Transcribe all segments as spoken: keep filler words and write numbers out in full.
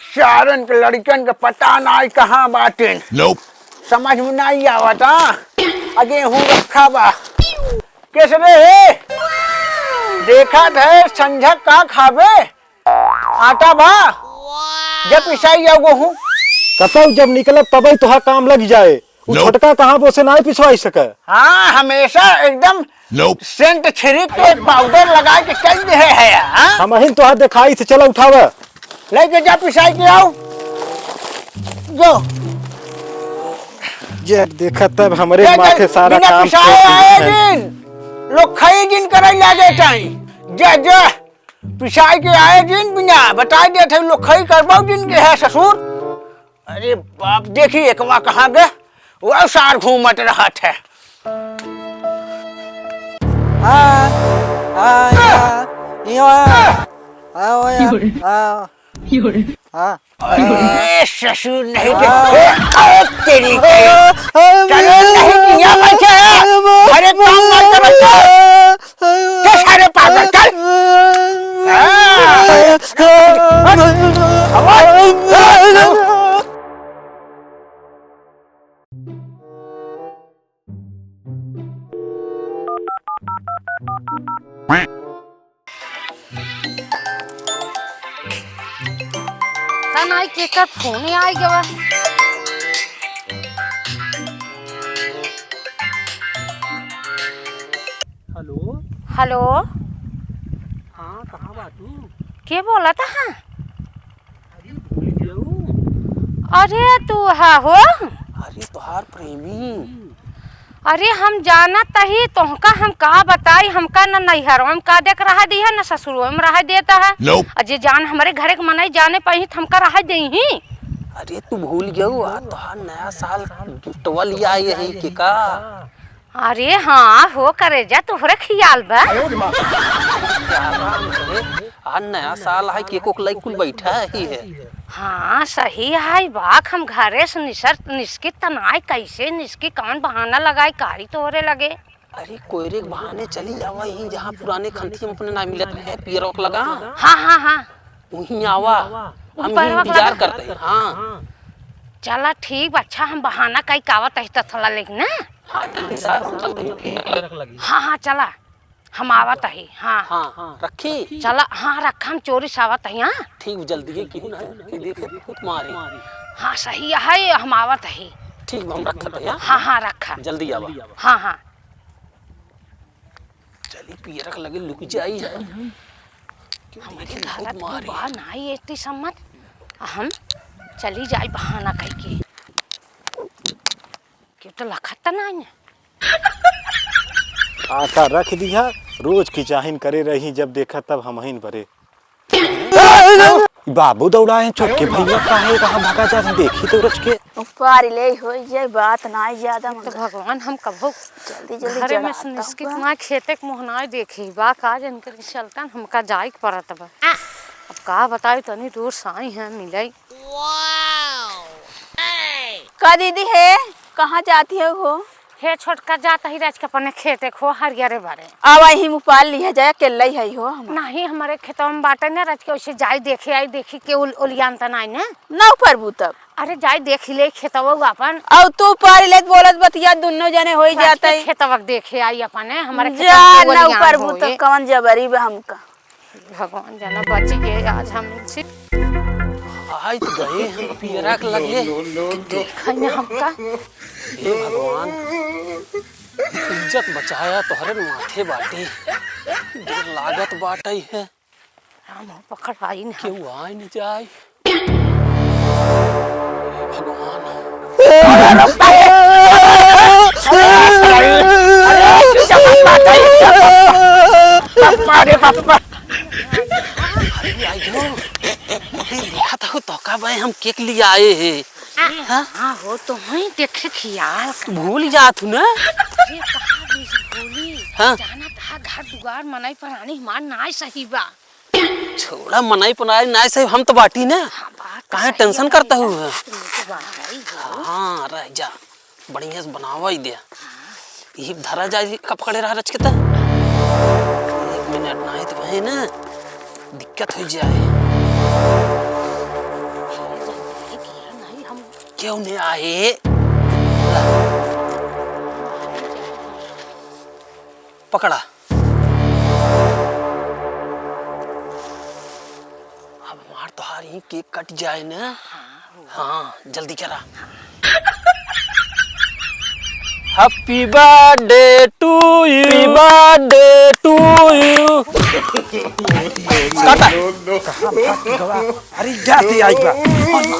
सारन के लड़िकन के पता नाई कहाँ बाटिन। समझ में नाई आवत, हाँ? अगे हूँ रखा बा। कैसे रे हे? देखत है संझा का खाबे? आटा बा? जब पिसाई जाओ गेहूँ। कतौ जब निकलब तबे तोहा काम लग जाए। उ छोटका कहाँ बोसे नाई पिसवाई सके। हाँ, हमेशा एकदम सेंट छिड़क के पाउडर लगा के चल दे है, हाँ? हमहिन तोहा देखाई से चला उठावा। लेके जा पिसाई के आओ। जो। जब देखा तब हमरे ये माथे सारा बिना काम पिसाए छोड़ दिए आए हैं। दिन, लोग खाई दिन करे लागे चाही। जा, जा। पिसाई के आए दिन बिना, बताई देत है, लोग खाई करबाऊ दिन के है ससुर। अरे बाप, देखी एकवा कहाँ गए, वो सार घूमत रहत है। हाँ, हाँ, या, या, हाँ, वो या, हाँ, हाँ। अरे ससुर नहीं दे, ए, अरे तेरी के, अरे नहीं दिया बच्चा, अरे काम मत करो तो। के सारे पागल, चल। हाँ। का नाई, केकर फोन आई गवा। हेलो। हेलो। हाँ, कहाँ बा तू? के बोलत हा? अरे, भूल गयो। अरे, तू हा हो? अरे, तोहार प्रेमी। अरे, हम जानत ही, तोहका हम का बताई, हमका न नैहरवा में का देख रहा दी है, न ससुरवा में रहा देता है। Nope। और जे जान हमरे घरे के मनई जाने पाई, त हमका रहा देही। अरे, तू भूल गयो, आ तोहार नया साल गिफ्टवा लिया आई है के का? अरे हाँ हो करेजा, तोहरे खियाल बा। आ नया साल है, केक ओक लाई कुल बैठा ही है। हाँ सही है बाक, हम घरे से निसर निसकी तनाई, कैसे निसकी, कौन बहाना लगाई कारी तोहरे लगे। अरे कोयरे के बहाने चली आवा ही, जहाँ पुराने खंती हम अपने ना मिलत रहे, पियर ओक लगा। हाँ हाँ हाँ। वहीं आवा, हम ऊपर ही इंतजार करते हैं। हाँ। चला ठीक बा, अच्छा हम बहाना कई कावत ही तसला लेके ना। हाँ, हाँ, हाँ, चला, हम आवत ही, हाँ। हाँ, हाँ, रखी? चला, हाँ, रखा, हम चोरी से आवत ही, हाँ। ठीक, जल्दी ये क्यों ना, कि देखे, खुद मारे। हाँ, सही है, हम आवत ही। ठीक बा, हम रखत ही, हाँ। हाँ, हाँ, रखा। जल्दी आवा। हाँ, हाँ। चली, पियरक लगे लुक जाई है। हमारे घर बहुत मारे। बाहर ना आई इतनी सम्मत, हम चली जाई बहाना कई के। क्यों तो लखत तो ना है। आटा रख दिया, रोज की चाहिन करे रही, जब देखा तब हमहिन भरे। बाबू दौड़ाए छोटके भैया, काहे कहाँ भागा जात, देखी तो रच के। ऊपर ले हो जाए, बात ना ज्यादा तो मंगा। भगवान, हम कबो जल्दी जल्दी घरे में से निस्कित ना खेते के मोहनाए देखी बा, का जन करी चलतन हमका जाए के पड़त बा। अब का बताई, तनी दूर से आई हैं मिलाई। का दीदी है, कहाँ जाती है हो? हे छोटका, जात ही रच के अपने खेते खो हरियरे बारे। आवा ही मुपाल लिहे जाए, अकेले ही हो हम। नहीं, हमारे खेतवा में बाटे ना रच के, उसे जाई देखे आई, देखी के उल-, उलियान त नाई ना। ना ऊपर बूतब। अरे जाई देख ले खेतवा अपन। अब तू ऊपर ले बोलत बतिया दुनो जने होई जात है। खेतवा देखे आई अपने, हमारे जा खेतवा के ना उलियान ऊपर होए। बूतब, कौन जबरी बा हमका। भगवान जाना बच गए आज हम इनसे। आई तो गए हम पियरा के लगे। देखा ना हमका। हे भगवान, इज्जत बचाया तोहरे माथे बाटे। डर लागत बाटे है। राम हो, पकड़ आई ना। क्यों आई न जाए? हे भगवान। अरे, पप्पा रे, पप्पा। अरे, आई हो। अरे, देखा तो, तो का भाई हम केक ले आए हैं। हाँ? हाँ, हो तो वहीं देखे खियाल। भूल जात हूँ ना। ये कहाँ बीस भूली? हाँ। जाना था घर दुआर मनई परानी हमार नाय सही बा। छोड़ा, मनई परानी नाय सही, हम तो बाटी ना। हाँ, बात तो काहे सही टेंशन है करता भैया। हूँ? तू तो बाहर ही हो। हाँ, रह जा। बढ़िया से बनावा ही दे। यही धरा जाए, कब खड़े रहा रच के त। एक मिनट, नाही तो वही ना दिक्कत हो जाए। कौन है आए? पकड़ा। अब हमार तोहार ही केक कट जाए ना। हाँ, जल्दी करा। Happy birthday to you, happy birthday to you। काटा। अरे, जाती आई बा।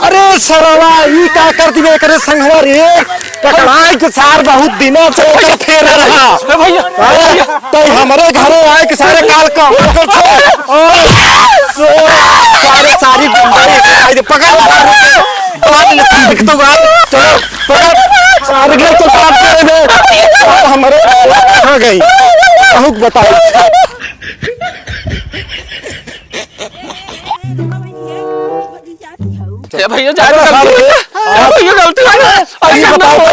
अरे सरवा, ई का कर दिबे एकरे संगवा रे? पकड़ाई के सार बहुत दिनों से ओकर फेर रहा। ए भैया, अरे, भैया। तो हमरे घरे आए के सारे काल का ओकर से। सारे सारी गुंडा ये आई दे, पकड़। बांध ले, देख तो बांध। चलो, पकड़। सारे के तो बांध करे दे। सार हमरे कहाँ गई? बहुत बताई। ए भैया, जान अरे गलती सारे, हो गई। ए भैया, गलती हो गई। अरे ये ना बताओ, हो।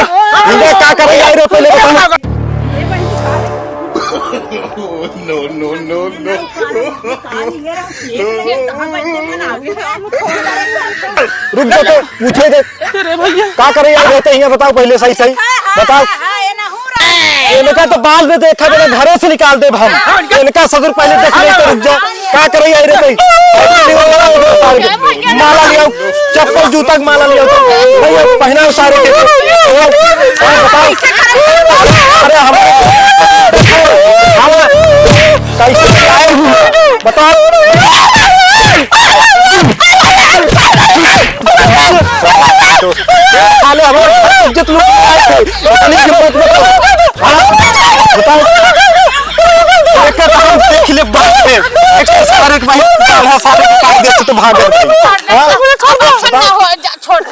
इनका का करे आई रे, पहले बताओ। No, no, no, no। रुक जा तो, पूछे दे। अरे भैया। का करे आई रे, तो ये बताओ पहले सही सही। बताओ। इनका तो बाद में देखा, मेरे घरों से निकाल दे हम। इनका ससुर पहले देख ले तो रुक जा। का करे आई रे भाई? माला ले आओ, चप्पल जूता के माला ले आओ। भैया पहनाओ सारे के। और बताओ। अरे हम, हम कैसे आए हूँ? बताओ। साले हमारे इज्जत लूट के आए थे। इतनी हिम्मत मत करो। हाँ? बताओ। एक काम देख ले बाप रे। एक सारे के भाई, साला सारे को काट दे तो भाग गए। हाँ? छोड़, छोड़, छोड़, छोड़।